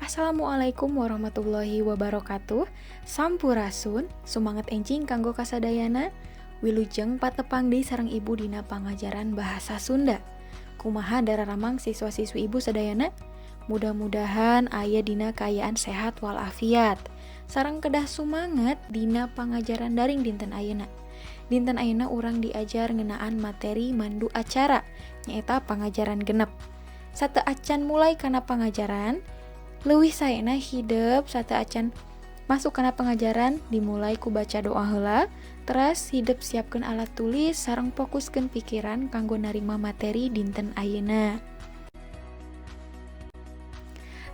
Assalamualaikum warahmatullahi wabarakatuh. Sampurasun, sumanget enjing kanggo kasadayana. Wilujeng patepang deui sareng Ibu dina pangajaran bahasa Sunda. Kumaha dararamang siswa-siswi Ibu sadayana? Mudah-mudahan aya dina kaayaan sehat walafiat. Sareng kedah sumanget dina pangajaran daring dinten ayeuna. Dinten ayeuna urang diajar ngeunaan materi mandu acara, nyaeta pangajaran 6. Sateuacan mulai kana pangajaran, leuwih saena hidep sateuacan masuk kana pangajaran dimulai ku baca doa heula, teras hidep siapkeun alat tulis sareng fokuskeun pikiran kanggo narima materi dinten ayeuna.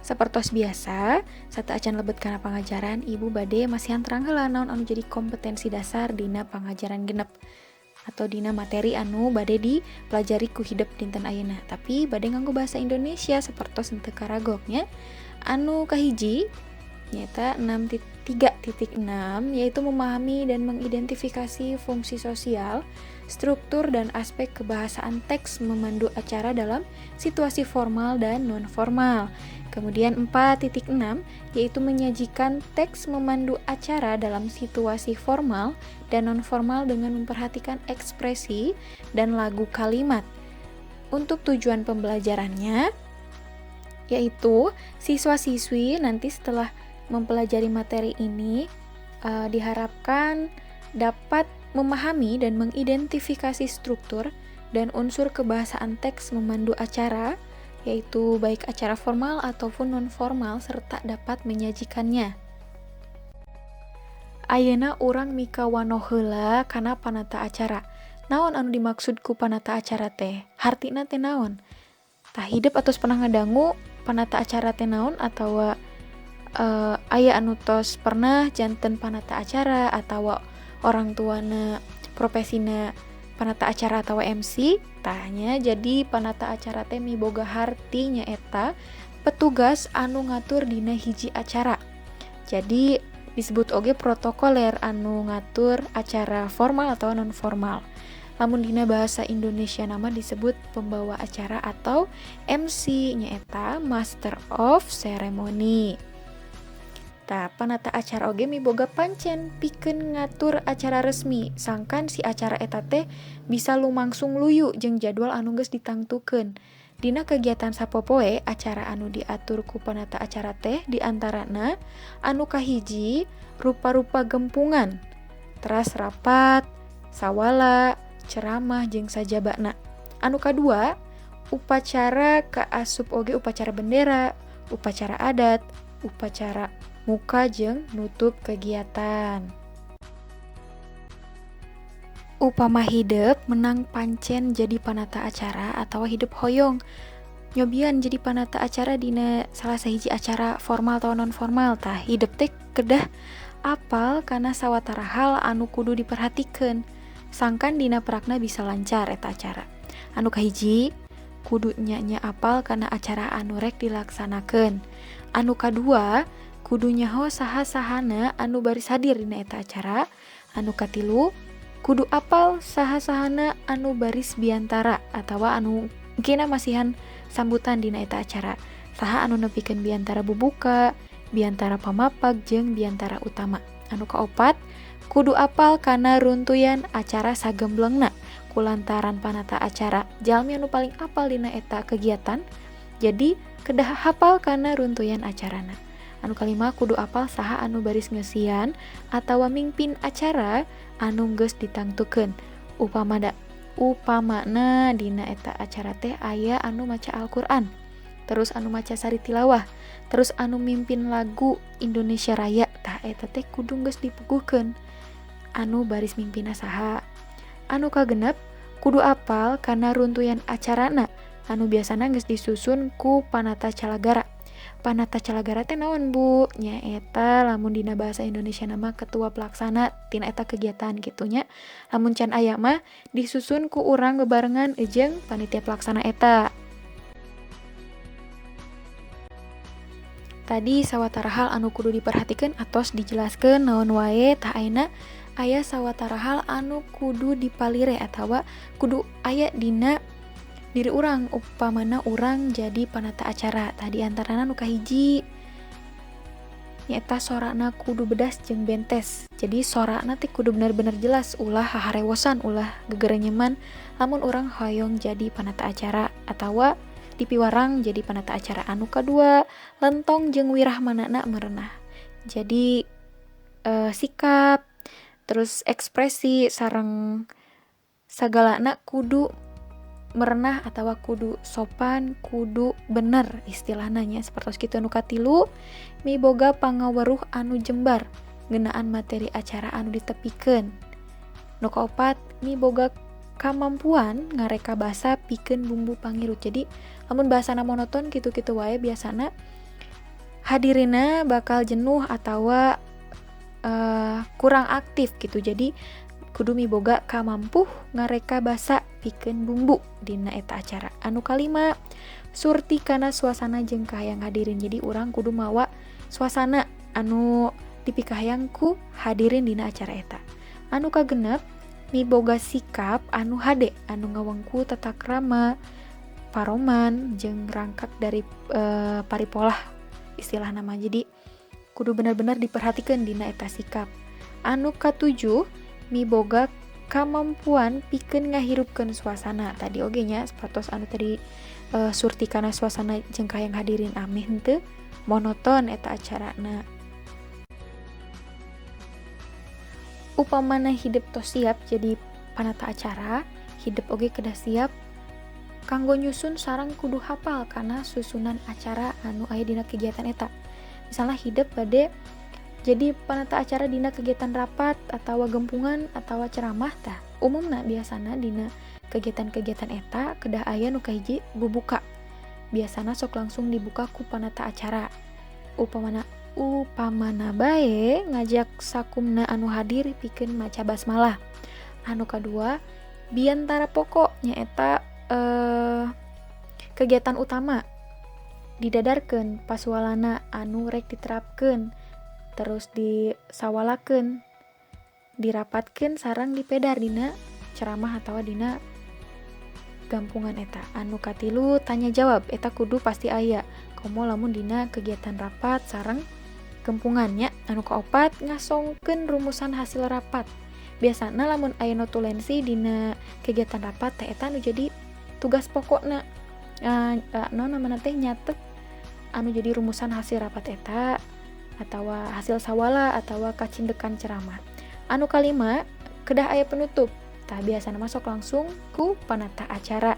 Sapertos biasa, sateuacan lebet kana pangajaran, Ibu bade masihan terang heula naon anu jadi kompetensi dasar dina pangajaran 6 atau dina materi anu bade dipelajari ku hidep dinten ayeuna. Tapi bade nganggo bahasa Indonesia sapertos henteu karagok nya. Anu kahiji nyaeta 6.3.6, yaitu memahami dan mengidentifikasi fungsi sosial, struktur dan aspek kebahasaan teks memandu acara dalam situasi formal dan non-formal. Kemudian 4.6, yaitu menyajikan teks memandu acara dalam situasi formal dan non-formal dengan memperhatikan ekspresi dan lagu kalimat. Untuk tujuan pembelajarannya, yaitu siswa-siswi nanti setelah mempelajari materi ini diharapkan dapat memahami dan mengidentifikasi struktur dan unsur kebahasaan teks memandu acara, yaitu baik acara formal ataupun non-formal, serta dapat menyajikannya. Ayeuna urang mikawanoh heula kana panata acara. Naon anu dimaksud ku panata acara teh? Hartina teh naon? Tah, hidep atos pernah ngadangu panata acara teh naon, atawa aya anu tos pernah janten panata acara atawa orang tuana profesina panata acara atau MC? Tah nya, jadi panata acara teh miboga harti nyaeta petugas anu ngatur dina hiji acara. Jadi disebut oge protokoler anu ngatur acara formal atau non formal. Lamun dina bahasa Indonesia nama disebut pembawa acara atau MC, nyaeta Master of Ceremony. Tah, panata acara oge miboga pancen pikeun ngatur acara resmi, sangkan si acara eta teh bisa lumangsung luyu jeung jadwal anu geus ditangtukeun. Dina kegiatan sapopoe, acara anu diatur ku panata acara teh diantarana anu kahiji rupa-rupa gempungan, teras rapat, sawala, ceramah jeung sajabana. Anu kadua, upacara kaasup oge upacara bendera, upacara adat, upacara muka jeung nutup kegiatan. Upama hidep menang pancen jadi panata acara atau hidep hoyong nyobian jadi panata acara dina salah sahiji acara formal atau non formal, tah hidep teh kedah apal kana sawatara hal anu kudu diperhatikeun sangkan dina prakna bisa lancar eta acara. Anu kahiji, kudu nya apal kana acara anu rek dilaksanakeun. Anu kadua, kudu nyaho saha-sahana anu baris hadir dina eta acara. Anu katilu, kudu apal saha-sahana anu baris biantara atawa anu kina masihan sambutan dina eta acara. Saha anu nepikeun biantara bubuka, biantara pamapag jeung biantara utama. Anu kaopat, kudu apal kana runtuyan acara sagemblengna kulantaran panata acara jalmi anu paling apal dina eta kegiatan, jadi kedah hafal kana runtuyan acarana. Anu kalima, kudu apal saha anu baris ngeusian atawa mingpin acara anu geus ditangtukeun. Upamana dina eta acara teh aya anu maca Al-Qur'an, terus anu maca sari tilawah, terus anu mimpin lagu Indonesia Raya, tah eta teh kudu geus dipuguhkeun anu baris mimpinna saha. Anu kagenep, kudu apal kana runtuyan acarana anu biasana geus disusun ku panata calagara. Panata calagara teh naon, Bu? Nyaeta lamun dina bahasa Indonesia nama ketua pelaksana tina eta kegiatan kitu nya. Lamun can aya mah disusun ku urang bebarengan jeung panitia pelaksana eta. Tadi sawatara hal anu kudu diperhatikeun atos dijelaskeun naon wae. Tah, ayeuna aya sawatara hal anu kudu dipalire atawa kudu aya dina diri urang upamana urang jadi panata acara. Tadi antarana nu kahiji, nyaeta sorana kudu bedas jeung bentes. Jadi sorana teh kudu bener-bener jelas, ulah haharewosan, ulah gegerenyeman lamun urang hoyong jadi panata acara atawa dipiwarang jadi panata acara. Anu kadua, lentong jeung wirahmanana merenah. Jadi sikap terus ekspresi sareng sagalana kudu merenah atawa kudu sopan, kudu bener istilahna nya sapertos kitu. Anu katilu, miboga pangaweruh anu jembar ngeunaan materi acara anu ditepikeun. Nu kaopat, miboga kamampuan ngareka basa pikeun bumbu pangirut. Jadi lamun bahasana monoton kitu-kitu wae biasana hadirina bakal jenuh atawa kurang aktif gitu. Jadi kudu miboga kamampuh ngareka basa pikeun bumbu dina eta acara. Anu kalima, surti kana suasana jeung kahayang hadirin. Jadi urang kudu mawa suasana anu dipikahayang ku hadirin dina acara eta. Anu kagenep, miboga sikap anu hade anu ngawengku tata krama, paroman jeung rangkak dari paripolah istilah nama. Jadi kudu bener-bener diperhatikan dina eta sikap. Anu katujuh, miboga kamampuan pikeun ngahirupkeun suasana. Tadi oge nya sapertos anu tadi surti kana suasana jeung kahayang hadirin ameh henteu monoton eta acarana. Upamana hidep tos siap jadi panata acara, hidep oge kedah siap kanggo nyusun sareng kudu hafal kana susunan acara anu aya dina kegiatan eta. Misalnya hidep bade jadi panata acara dina kegiatan rapat atawa gempungan atawa ceramah tah. Umumna biasana dina kegiatan-kegiatan eta kedah aya nu kahiji bubuka. Biasana sok langsung dibuka ku panata acara. Upamana bae ngajak sakumna anu hadir pikeun maca basmalah. Anu kadua, biantara pokok nyaeta kegiatan utama didadarkeun pasualana anu rek diterapkeun, terus disawalakeun, dirapatkeun sareng dipedar dina ceramah atawa dina gampungan eta. Anu katilu, tanya jawab eta kudu pasti aya komo lamun dina kegiatan rapat sareng gempungannya. Anu kaopat, ngasongkeun rumusan hasil rapat. Biasana lamun aya notulensi dina kegiatan rapat teh eta anu jadi tugas pokokna. No namana teh nyatet anu jadi rumusan hasil rapat eta atawa hasil sawala atawa kacindekan ceramah. Anu kalima, kedah aya penutup. Tah biasana masuk langsung ku panata acara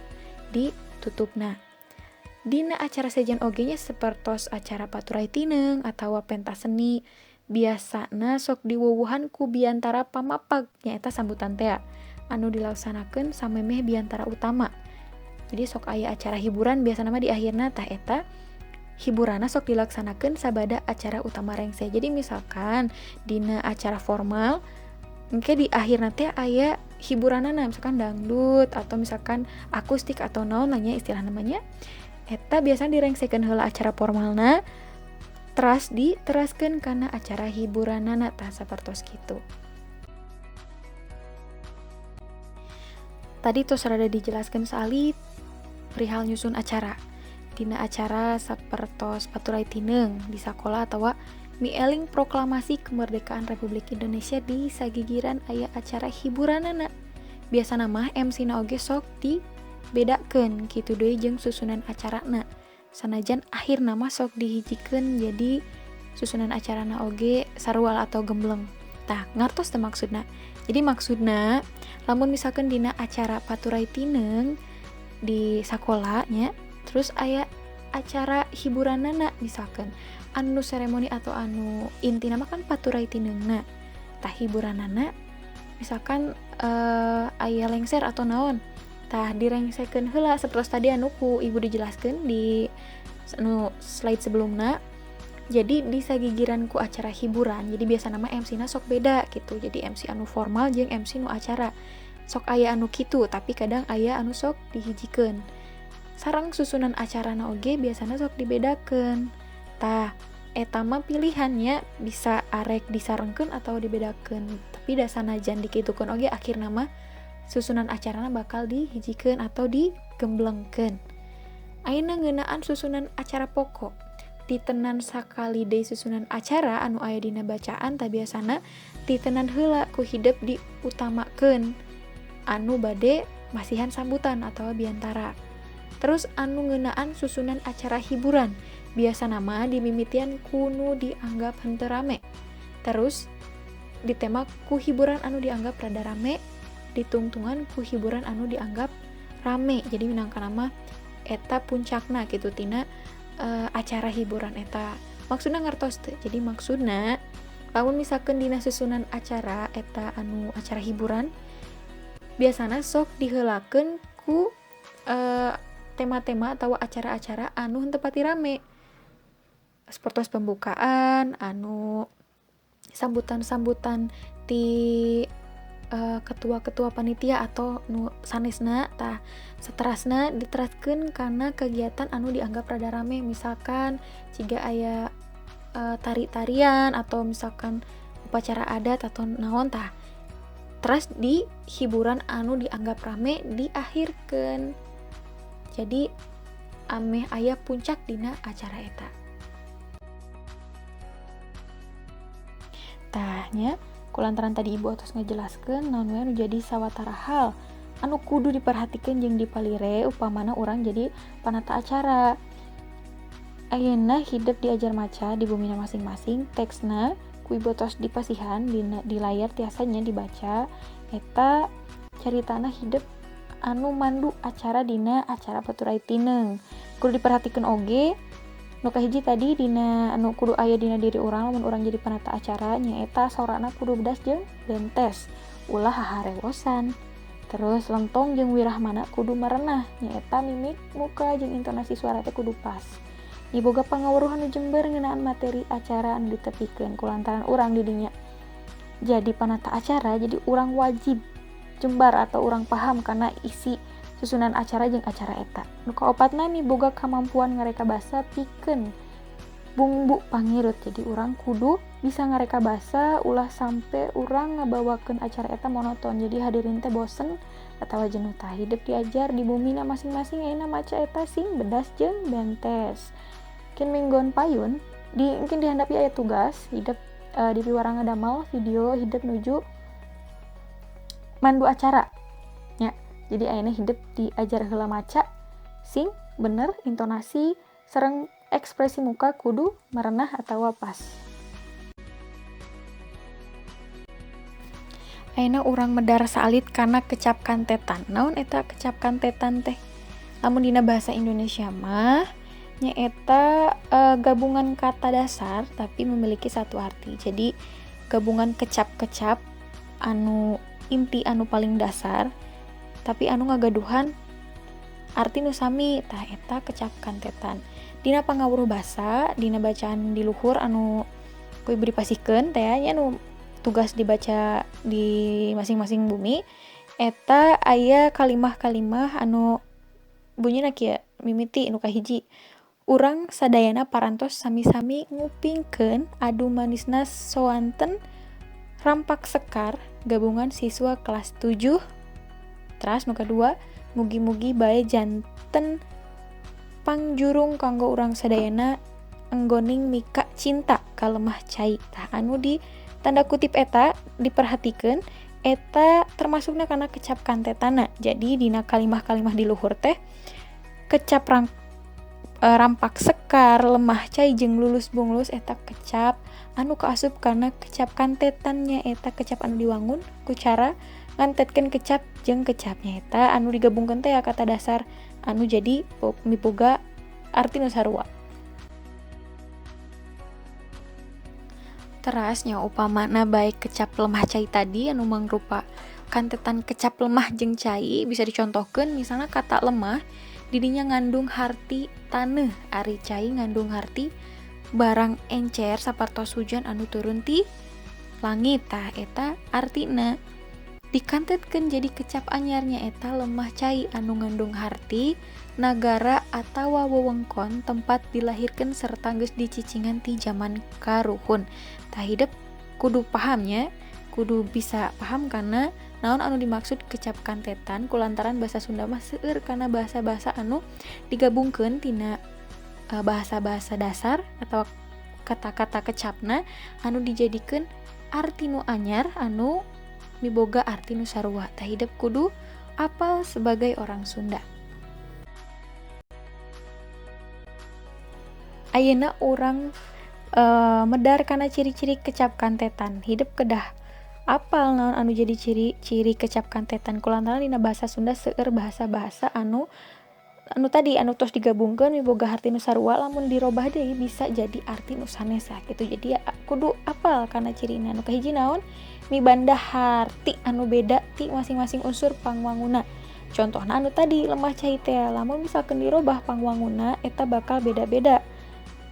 ditutupna. Dina acara sejen oge nya sapertos acara paturai tineng atawa pentas seni, biasana sok diwuwuhan ku biantara pamapag nyaeta sambutan tea anu dilaksanakeun samemeh biantara utama. Jadi sok aya acara hiburan biasana mah di akhirna tah eta hiburanna sok dilaksanakeun sabada acara utama rengse. Jadi misalkan dina acara formal engke di akhirna teh aya hiburanana, misalkan dangdut atau misalkan akustik atau naon nanya istilah namanya. Eta biasana direngsekeun heula acara formalna, teras diteraskeun kana acara hiburanana tah sapertos kitu. Tadi tos rada dijelaskeun saalit perihal nyusun acara. Dina acara sapertos paturai tineng di sakola atawa mieling proklamasi kemerdekaan Republik Indonesia di sagigiran aya acara hiburanana. Biasana mah MC na oge sok dibedakeun kitu deui jeung susunan acarana. Sanajan akhirna mah sok dihijikeun jadi susunan acarana oge sarual atau gembleng. Tah, ngartos teh maksudna. Jadi maksudna lamun misalkan dina acara paturai tineng di sakola nya, terus aya acara hiburanana misalkan anu seremoni atau anu intina mah kan paturai tinengna. Tah hiburanana misalkan aya lengser atau naon, tah direngsekeun heula sapertos tadi anu ku ibu dijelaskeun di anu slide sebelumna. Jadi di sagigiran ku acara hiburan, jadi biasana mah MC na sok beda gitu. Jadi MC anu formal jeung MC nu acara sok aya anu kitu, tapi kadang aya anu sok dihijikeun. Sareng susunan acarana oge biasana sok dibedakeun. Tah eta mah pilihannya bisa arek disarengkeun atau dibedakeun. Tapi da sanajan dikitukeun oge akhirna mah susunan acarana bakal dihijikeun atau digemblengkeun. Ayeuna ngeunaan susunan acara pokok. Titenan sakali deui susunan acara anu aya dina bacaan tah biasana titenan heula ku hidep diutamakeun anu bade masihan sambutan atawa biantara. Terus anu ngeunaan susunan acara hiburan biasana mah dimimitian ku nu dianggap henteu rame. Terus ditema ku hiburan anu dianggap rada rame, ditungtungan ku hiburan anu dianggap rame. Jadi minangka mah eta puncakna kitu tina acara hiburan eta. Maksudna ngartos teu? Jadi maksudna lamun misalkan dina susunan acara eta anu acara hiburan biasana sok diheulakeun ku tema-tema atau acara-acara anu henteu pati rame. Sapertos pembukaan, anu sambutan-sambutan ti ketua-ketua panitia atau nu sanesna. Tah saterasna diteraskeun kana kegiatan anu dianggap rada rame, misalkan jiga aya tari-tarian atau misalkan upacara adat atau naon. Tah teras di hiburan anu dianggap rame diakhirkeun. Jadi ameh aya puncak dina acara eta. Tah nya kulantaran tadi ibu atos ngejelaskeun naon we anu jadi sawatara hal anu kudu diperhatikeun jeung dipalire upamana urang jadi panata acara. Ayeuna hidep diajar maca di bumina masing-masing, teksna ku ibu atos dipasihan di layar tiasanya dibaca. Eta caritana hidep anu mandu acara dina acara Paturai Tineng. Kudu diperhatikeun oge nu kahiji tadi dina anu kudu aya dina diri urang lamun urang jadi panata acara nyaeta sorana kudu bedas jeung bentes, ulah haharewosan. Terus lentong jeung wirahmana kudu merenah, nyaeta mimik muka jeung intonasi suara teh kudu pas. Iboga pangaweruhan nu jember ngeunaan materi acara anu ditepikeun kulantaran urang didinya jadi panata acara, jadi urang wajib jembar atau urang paham karena isi susunan acara jeung acara eta. Nu kaopatna miboga kamampuan ngareka basa pikeun bungbu pangirut. Jadi urang kudu bisa ngareka basa ulah sampe urang ngabawakeun acara eta monoton. Jadi hadirin teh bosen atawa jenuh. Tah hidep diajar di bumina masing-masing ayeuna maca eta sing bedas jeung bentes. Mungkin minggon payun di mungkin dihandapi aya tugas hidep di piwarang ngadamel video hidep nuju mandu acara nya. Jadi ayeuna hidep diajar heula maca sing bener intonasi sareng ekspresi muka kudu merenah atawa pas. Ayeuna urang medar saalit kana kecap kantetan. Naon eta kecap kantetan teh? Lamun dina bahasa Indonesia mah nyaeta gabungan kata dasar tapi memiliki satu arti. Jadi gabungan kecap-kecap anu inti anu paling dasar tapi anu ngagaduhan arti nu sami. Tah eta kecap kantetan. Dina pangawuruh basa, dina bacaan di luhur anu ku ibu dipasihkeun teh nya anu tugas dibaca di masing-masing bumi eta aya kalimah-kalimah anu bunyina kieu mimiti nu kahiji. Urang sadayana parantos sami-sami ngupingkeun adu manisna soanten rampak sekar gabungan siswa kelas 7. Teras nu kadua, mugi-mugi bae janten pangjurung kanggo urang sadayana enggoning mika cinta ka lemah cai. Tah anu di tanda kutip eta diperhatikeun eta termasukna kana kecap kantetana. Jadi dina kalimah-kalimah di luhur teh kecap rampak sekar, lemah cai jeung lulus bunglus eta kecap anu kaasup kana kecap kantetannya eta kecap anu diwangun ku cara ngantetkeun kecap jeung kecapnya eta anu digabungkeun teh kata dasar anu jadi miboga arti nu sarua. Terasnya upamana baik kecap lemah cai tadi anu mangrupa kantetan kecap lemah jeung cai bisa dicontohkeun misalnya kata lemah didinya ngandung harti taneuh, ari cai ngandung harti barang encer sapartos hujan anu turun ti langit. Tah eta artina dikantetkeun jadi kecap anyarnya eta lemah cai anu ngandung harti nagara atawa wewengkon tempat dilahirkeun serta geus dicicingan ti jaman karuhun. Tah hidep kudu pahamnya, kudu bisa paham karena naon anu dimaksud kecap kantetan kulantaran bahasa Sunda mah seueur kana bahasa-bahasa anu digabungkeun tina Bahasa-bahasa dasar atau kata-kata kecapna anu dijadikeun arti nu anyar anu miboga arti nu sarua. Tah, hidep kudu apal sebagai orang Sunda. Ayeuna urang medar kana ciri-ciri kecap kantetan. Hidep kedah apal naon anu jadi ciri-ciri kecap kantetan, kulantaran dina bahasa Sunda seueur bahasa-bahasa anu tadi, anu tos digabungkeun miboga harti nu sarua, lamun dirobah deui bisa jadi arti nu sanes gitu. Jadi ya, kudu apal kana cirina. Nu kahiji naon? Mibanda harti anu beda ti masing-masing unsur pangwanguna. Contohna anu tadi, lemah cai teh, lamun misalkan dirobah pangwanguna eta bakal beda-beda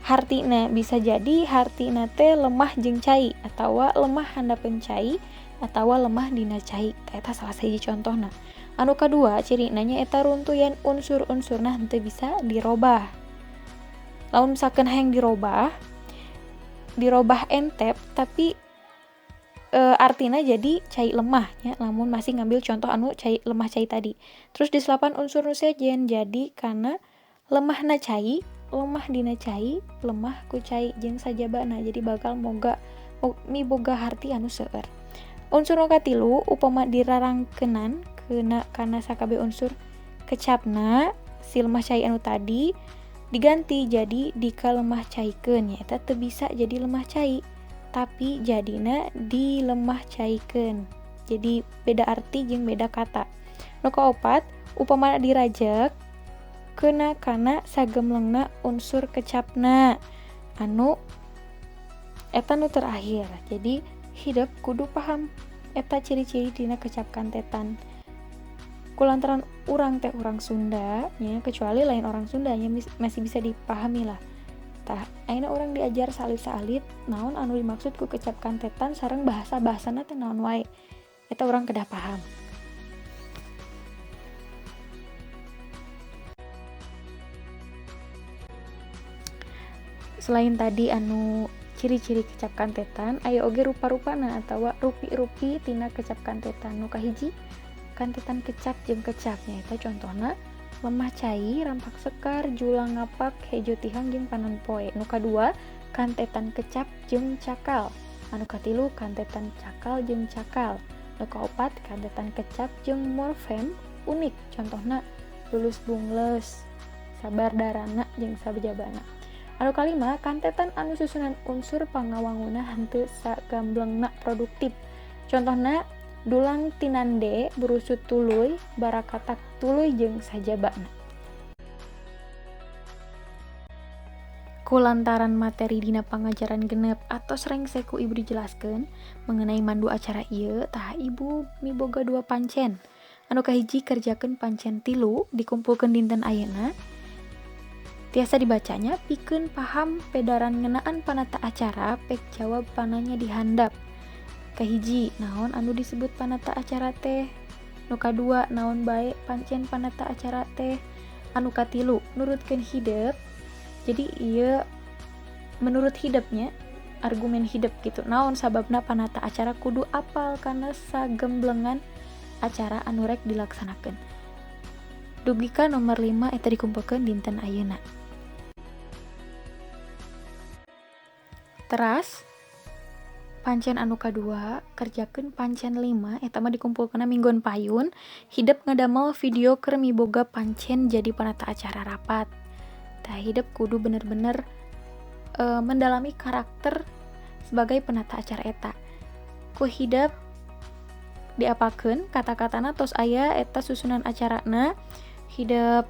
hartina. Bisa jadi hartina teh lemah jeung cai, atawa lemah handapeun cai, atawa lemah dina cai. Eta salah sahiji contohna. Anu kadua cirina nya eta runtuyan unsur-unsurna henteu bisa dirobah. Lamun misalkan hayang dirobah, dirobah entep, tapi artina jadi cai lemah nya, lamun masih ngambil contoh anu cai, lemah cai tadi. Terus diselapan unsur nu sejen, jadi karena lemahna cai, lemah dina cai, lemah ku cai, jeung sajabana, jadi bakal moga miboga harti anu seueur. Unsur nu katilu, upama dirarangkenan kena kana sakabeh unsur kecapna si lemah cai anu tadi diganti jadi dika lemah caikeun, nyaeta teu bisa jadi lemah cai, tapi jadina di lemah caikeun, jadi beda arti jeung beda kata. Nu kaopat, upama dirajek kena kana sagemlengna unsur kecapna anu eta nu terakhir. Jadi hidep kudu paham eta ciri-ciri dina kecap kantetan, kulantaran urang teh urang Sunda nya, kecuali lain orang Sunda nya masih bisa dipahami lah. Tah, ayeuna urang diajar saalit-saalit naon anu dimaksud ku kecap kantetan sareng bahasa-bahasana teh naon wae, eta urang kedah paham. Selain tadi anu ciri-ciri kecap kantetan, aya oge rupa-rupana atawa rupi-rupi tina kecap kantetan. Nu kahiji, kantetan kecap jeung kecap, nyaeta contohna lemah cai, rampak sekar, julang ngapak, hejo tihang, jeung panon poe. Nu kadua, kantetan kecap jeung cakal. Anu katilu, kantetan cakal jeung cakal. Nu kaopat, kantetan kecap jeung morfem unik, contohna lulus bungles, sabar darana, jeung sabjabana. Anu kalima, kantetan anu susunan unsur pangawanguna henteu sagamblengna produktif. Contohna dulang tinande, burusut tuluy, barakatak tuluy, jeung sajabana. Kulantaran materi dina pangajaran genep atos rengse ku ibu dijelaskeun mengenai mandu acara ieu, tah ibu miboga dua pancen. Anu kahiji, kerjakeun pancen 3 dikumpulkeun dinten ayeuna. Tiasa dibacanya pikeun paham pedaran ngeunaan panata acara, pek jawab pananya dihandap. Kahiji, naon anu disebut panata acara teh? Nu kadua, naon bae pancen panata acara teh? Anu katilu, nurutkeun hidep. Jadi ieu menurut hidepnya, argumen hidep gitu. Naon sababna panata acara kudu apal kana sagemblengan acara anu rek dilaksanakeun. Dugi ka nomor 5 eta dikumpulkeun dinten ayeuna. Teras pancen anu kadua, kerjakeun pancen 5 eta mah dikumpulkeunna minggon payun. Hidep ngadamel video keur miboga pancen jadi panata acara rapat. Tah, hidep kudu bener-bener mendalami karakter sebagai penata acara eta. Ku hidep diapakeun kata-katana tos aya eta susunan acarana. Hidep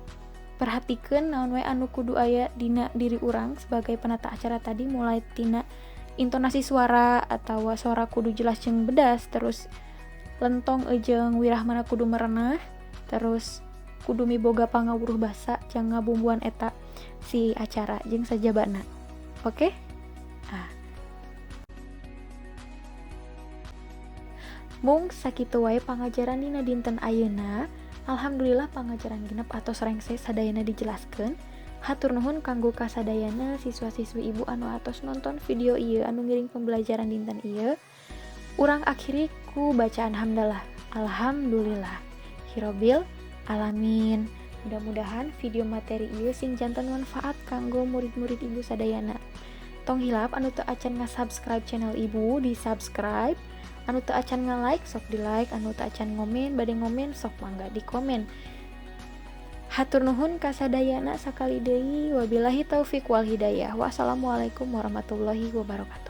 perhatikeun naon wae anu kudu aya dina diri urang sebagai penata acara tadi, mulai tina intonasi suara atau suara kudu jelas jeung bedas, terus lentong jeung wirahmana kudu merenah, terus kudu miboga pangawuruh basa jang ngabumbuan eta si acara jeung sajabana. Oke? Ah. Mung sakitu wae pangajaran dina dinten ayeuna. Alhamdulillah pangajaran genep atos rengse sadayana dijelaskeun. Hatur nuhun kanggo kasadayana siswa-siswi ibu anu atos nonton video ieu anu ngiring pembelajaran dinten ieu. Urang akhiri ku bacaan hamdalah. Alhamdulillah hirobil alamin. Mudah-mudahan video materi ieu sing janten manfaat kanggo murid-murid Ibu sadayana. Tong hilap anu teu acan nga-subscribe channel Ibu di subscribe, anu teu acan nga-like sok di like, anu teu acan ngomen bade ngomen sok mangga di komen. Hatur nuhun kasadayana sakali deui, wabillahi taufik wal hidayah. Wassalamualaikum warahmatullahi wabarakatuh.